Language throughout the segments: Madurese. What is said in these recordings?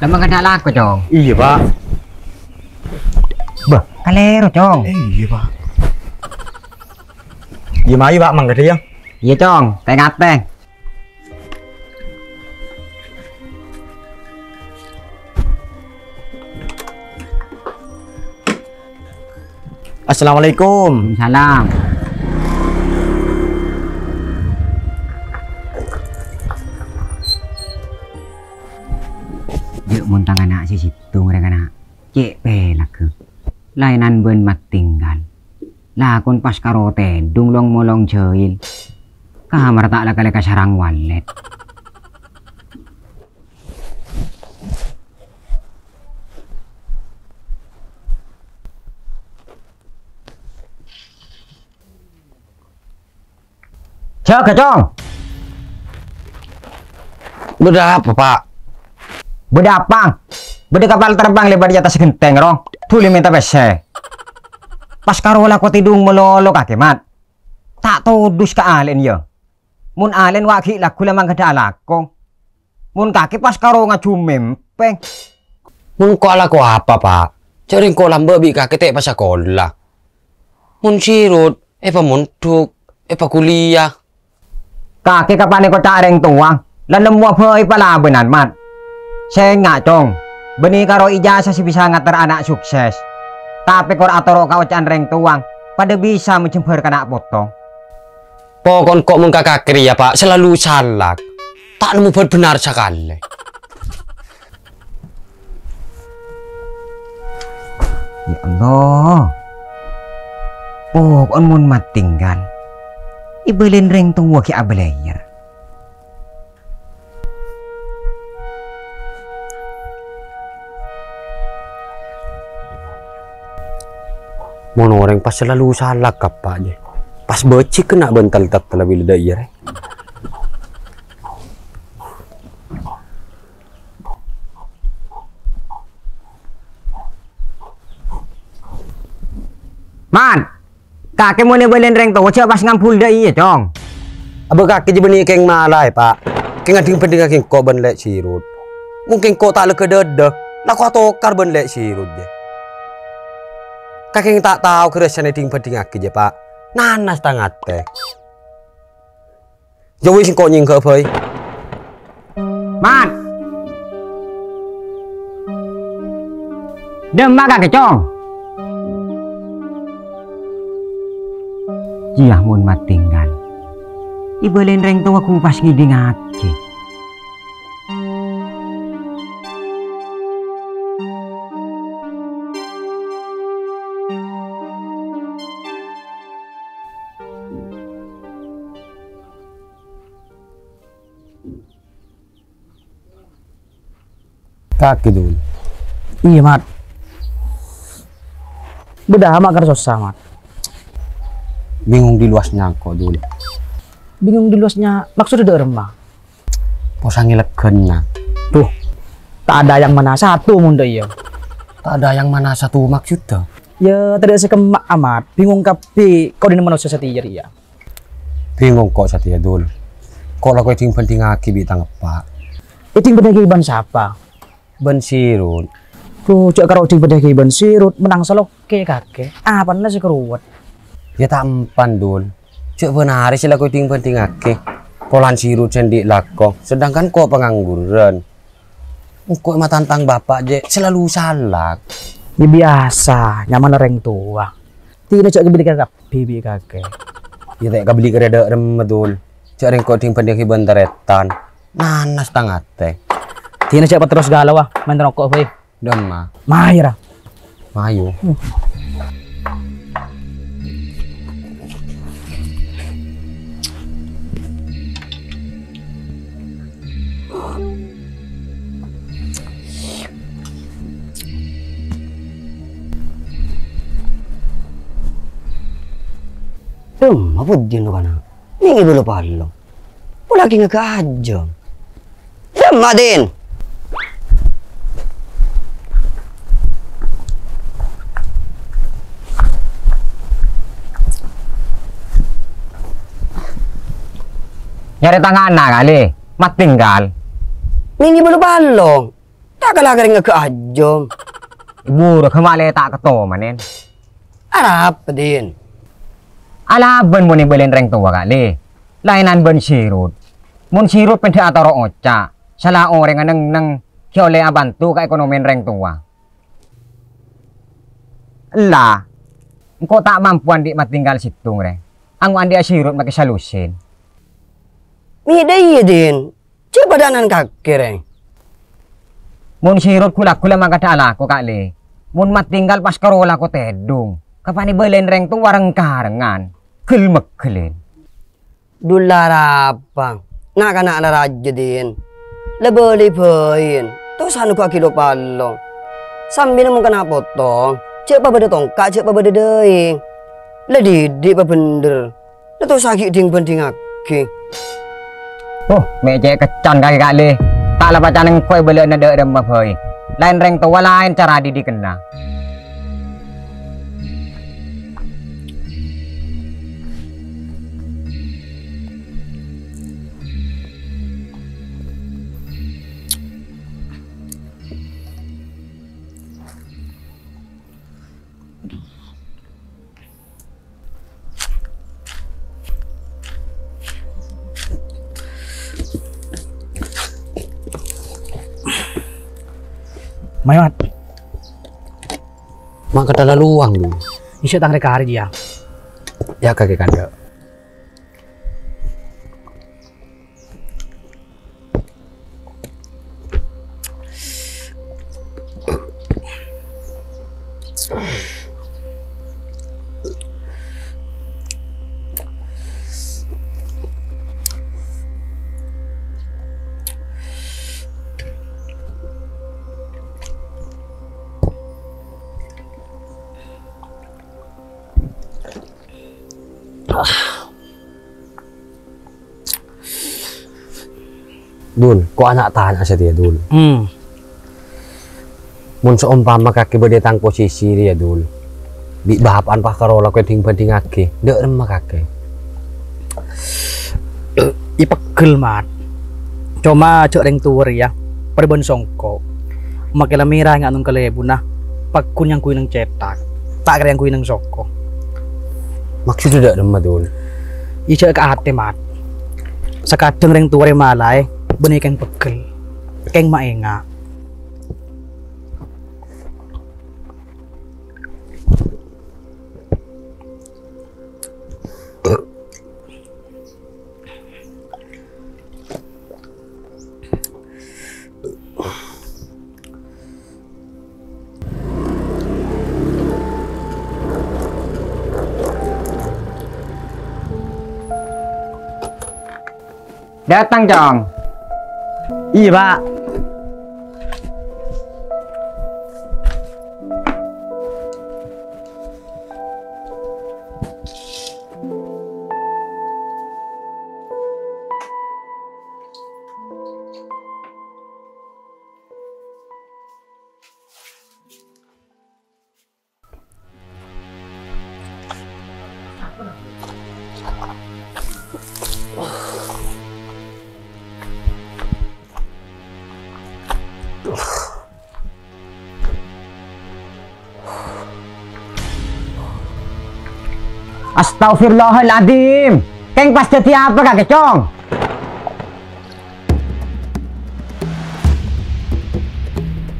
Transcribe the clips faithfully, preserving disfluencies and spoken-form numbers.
Lah, mangkadhâ' alako, Cong. Iyâ, Pak. Bâh, kalèro, Cong. Eh, iyâ, Pak. Iyâ, mayu, Pak, mangkadhâ', yâ. Iyâ, Cong. Tè-ngatè. Assalamualaikum. Waalaikumsalam. Jhâ' mon tang ana' sè sèttong rè kana', cè' pèlagghâ. Laènan bân Mat Tinggal. Lakon pas karo tèdung long-molong jâhil. Kamar ta' la kalè kasarang walèt. Jâgâ, Cong! Bâdâ apa, Pak? Bâdâ apa? Bâdâ kapal terbang lèbât è attas ghentèng, ro. Dhuli mènta pèssè. Pas karo alako tèdung malolo kakè, Mat. Ta' todus ka alè'en, yâ. Mon alè'en wa' ghi' lagghu la mangkadhâ' alako. Mon kakè pas karo ngajhu mèmpè. Mon engko' alako apa, Pak? Jhâ' rèng engko' lambâ' bi' kakè ta' èpasakola. Mon Sirut, èpamondhuk, èpakuliah. Kakè kapanèko ca' rèng towa, la nemmowa bhâi palabânan, Mat. Sènga', Cong, bânnè karo ijazah sè bisa ngater ana' sukses. Tapè kor atoro' ka oca'an rèng towa, padâ bisa majembhâr kana' poto. Poko'en ko' mon ka kakè rèya, Pak, salalu salak. Ta' nemmo bhâr-bhârâ sakalè. Ya Allah. Poko'en mon Mat Tinggal, èbâlâi rèng towa ghi' abâlâjâr. Mon orèng pas salalu salak, Pak, jâ. Pas bâjhi' kènè' bân tel-tettella bilâ dâ' iyâ, rè. Man, kakè mon èbâlâi rèng towa jhâ' pas ngambul dâ' iyâ, Cong. Abâ' kakè jâ bânnè kèng malaè, Pak. Kèng adhing-bhândhingngaghi engko' bân Lè' Sirut. Mon kèng engko' ta' lèghâ dâdâ, la ko' atokar bân Lè' Sirut, jâ. Kakè ta' tao ghârâsana èdhing-bhândhingngaghi, jâ, Pak. Nanas tang atè. Jâ wis, engko' nyèngghâ bhâi. Mat! Dâmma kakè, Cong? Iyâ, mon Mat Tinggal. Èbâlâi rèng towa ghu pas ngèdingngaghi. Kakè, Dul. Iyâ, Mat. Bâdâ ama' kar sossa, Mat. Bingung di luasnya engko', Dul. Bingung di luasnya, maksudnya dâ' remma? Posangè lèghâna. Duh, tak ada yang mana satu mon dâ' iyâ. Tak ada yang mana satu maksudnya? Yâ, tadâ' sè kemma'a, Mat. Bingung kabbhi, kok dina manossa satèya rèya. Bingung ko' satèya, Dul. Ko' la ko' èdhing-bhândhingngaghi bi' tang eppa'. Èdhing-bhândhingngaghi bân sapa? Bân Sirut. Duh, jâ' karo èdhing-bhândhingngaghi bân Sirut, mennang salokke kakè. Apana sè karuwet? Yâ ta' empan, Dul. Jâ' bân arè sè la ko' èdhing-bhândhingngaghi. Polana Sirut sè andi' lako, sedangkan ko' pangangguran. Engko' matantang bapa' jâ' salalu salak. Yâ biyasa, nyamana rèng towa. Dina jâ' kabelli ka kabbhi bi' kakè. Yâ ta' kabelli ka dâ' remma, Dul. Jâ' rèng ko' èdhing-bhândhingngaghi bân tarètan. Nanas tang atè. Dina jâ' paterros ghâlâ, wa, mènta roko' bhâi. Dâmma. Mayu, ra. Mayu. Dâmma, apa dina kana'? Mèngè bâlâ palong. Polana kèng ghâjâng. Dâmma, Din. Nyarè tang ana' kalè, Mat Tinggal. Mèngè bâlâ palong. Ta' kala kerrèng agâ' ajâm. Buru ghâmale ta' ketto manen. Arapa, Din? Alabân mon èbâlâi rèng towa, Kak Lè. Laènan bân Sirut. Mon Sirut pendhâ atoro' oca', sala orèngnga neng-neng ghi' ollè abhânto ka ekonomin rèng towa. Ella, engko' ta' mampu andi' matinggal sèttong, rè. Ango' andi' asirut makè salusin. Mè' dâ' iyâ, Din. Jhâ' padâ'ân kakè, rè. Mon sirut gu-lagghu la makaddhâ alako, Kak Lè. Mon matinggal pas karo lako tèdung, kapan èbâlâi rèng towa reng-karengan. Gel-meggelin. Dul la arapa? Na'-kana' la rajâ, Din. La bâli bhâi, tosa nogguwâghi lo-palo. Sambina mon kèng potong, jhâ' pabâdâ tongka', jhâ' pabâdâ dâi. La didik pabhendher. La tosa ghi' dhing-bhândhingngaghi. Oh, mè' cè' keccon kakè, Kak Lè. Ta' la pacaneng engko' èbâlâ'âna dâ' remma bhâi. Laèn rèng towa laèn cara didikenna. Mayu, Mat. Ma' katerlaluan, Dul. Isya' tang rè-karè, Jiyâ. Yâ, kakè kandhâ'. Dul, ko' ana' tanya satèya, Dul. Hmm. Mon saompama kakè bâdâ è tang posisi rèya, Dul. Bi' bapa'na pas karo lako èdhing-bhândhingngaghi, dâ' remma kakè? Èpeggel, Mat. Coma jhâ' rèng towa rèya, parèbân songko'. Makè la mèra nga' nong kalèbunna, pagghun nyangghuy neng cètak, ta' kèra nyangghuy neng soko. Maksoddhâ dâ' remma, Dul? Iyâ jhâ' ka atè, Mat. Sakadhâng rèng towa rè malaè, bânnè kèng peggel. Kèng maènga'. Dâteng, Cong. Iyâ, Pak. Astagfirullahaladzim. Kèng pas dhâddhi apa kakè, Cong?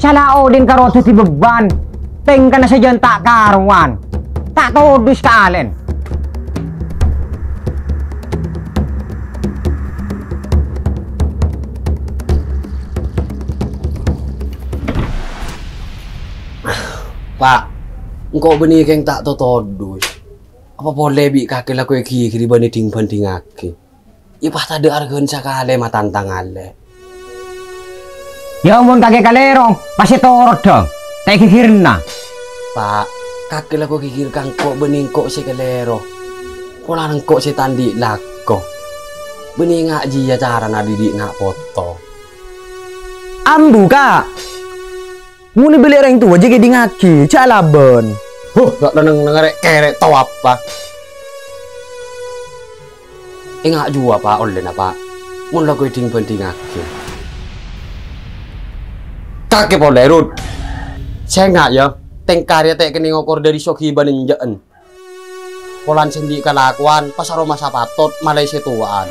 Sala odin karo dhâddhi beban. Tèngkana sajân ta' karowan. Ta' todus ka alèn. Pa', engko' bânnè kèng ta' totodus. Apa polè bi' kakè lako èghighiri bânnè dhing-bhândhingngaghi? Yâ, pas tadâ' arghâna sakalè matantang alè. Yâ, mon kakè kalèro, pas ètoro' dhâng, ta' èghighirina. Pa', kakè lako ghighir ka engko' bânnè engko' sè kalèro. Polana engko' sè ta' andi' lako. Bânnè nga' jiyâ carana didik na' poto. Ambu, Ka'. Mon èbâli rèng towa jhâ' kèdingngaghi, jhâ' alabân. Huh, ta' neng-neng rè'-kèrè' towa, Pa'. Enga' juwa, Pa', ollèna, Pa'. Mon lako èdhing-bhândhingngaghi. Kakè polè, Rut. Sènga', yâ, tèngka rèya ta' kennèng okor dhâri soghi bân enjâ'ân. Polana sè andi' kalakowan pas aromasa patot malaè sè towa'an.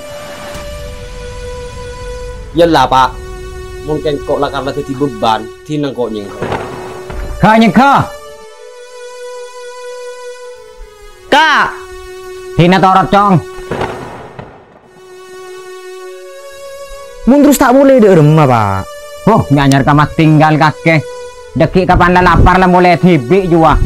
Yâ la, Pa'. Mon kèngko' la karna dhâddhi bebbhân, dina engko' nyèngko'. Ghi' nyèngko'! Ka'! Dina torot, Cong. Mon terros ta' molè dhâ' remma, Pa'? Huh, nya'-anyar ka matinggal kakè. Dhâggi' kapan la lapar la molè dhibi' juwa.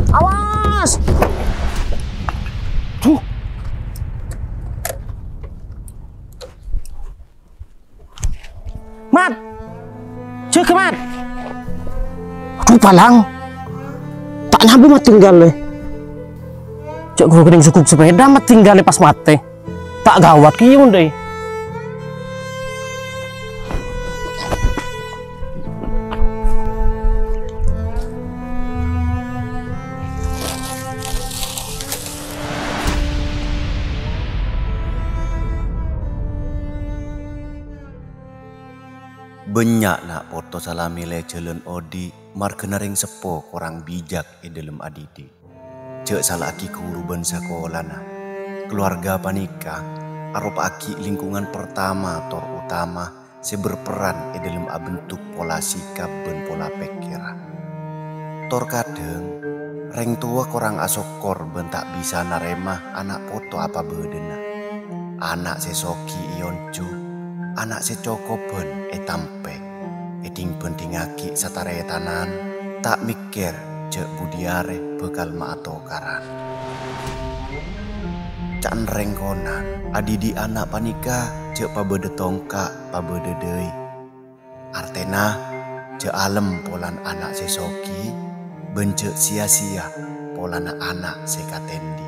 Awas! Duh! Mat! Jâgâ, Mat! Adhu, Palang! Ta' nyambi matinggalè. Jâ' ghuru kennèng sogok sapèda matinggalè pas matè. Ta' ghâwât kèya mon dhâi. Bânnya' na' poto sala mèlè jhâlân odi' marghâna rèng seppo korang bijak è dhâlem adidik. Jâ' sala'aghi ghuru bân sakolana. Kalowarga panèka aropa'aghi lingkungan pertama tor utama sè berperan è dhâlem abentuk pola sikap bân pola pèkkèran. Tor kadhâng, rèng towa korang asokkor bân ta' bisa narèma ana' poto apabâdâna. Ana' sè soghi èonjhu, ana' sè cokobhân ètampè, èdhing-bhândhingngaghi sataretanan, ta' mèkkèr jâ' budi arè bhâkal maatokaran. Ca'na rèng Konan, adidik ana' panèka jâ' pabâdâ tongka', pabâdâ dâi. Artèna, jâ' alem polana ana' sè soghi, bân jâ' siya-siya polana ana' sè katèndhi.